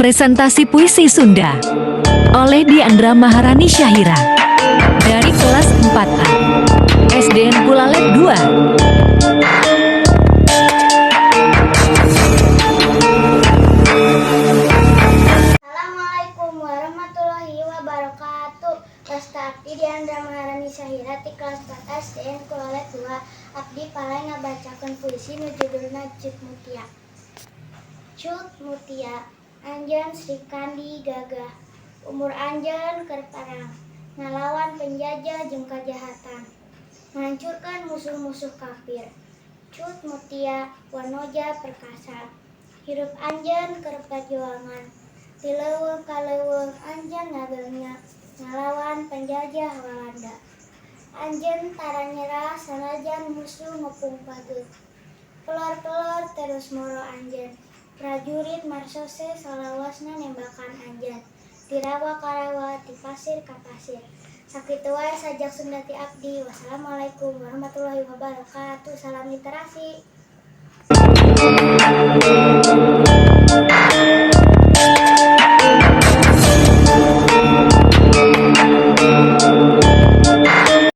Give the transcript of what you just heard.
Presentasi Puisi Sunda oleh Diandra Maharani Syahira dari kelas 4A SDN Pulalet 2. Assalamualaikum warahmatullahi wabarakatuh. Wasta abdi Diandra Maharani Syahira ti kelas 4 SDN Pulalet 2. Abdi palay ngabacakeun puisi nu judulna Cut Mutia. Cut Mutia, anjeun Srikandi gagah. Umur anjeun keur perang, ngalawan penjajah jeung kajahatan, menghancurkan musuh-musuh kafir. Cut Mutia wanoja perkasa. Hirup anjeun keur perjuangan. Ti leuweung ka leuweung anjeun ngagenya ngalawan penjajah Walanda. Anjeun tara nyerah sanajan musuh ngepung pageut. Pelor-pelor terus moro anjeun. Prajurit marsose salawasna nembakan anjeun. Ti rawa ka rawa, ti pasir ka pasir. Sakitu wae sajak Sunda ti abdi. Wassalamualaikum warahmatullahi wabarakatuh. Salam literasi.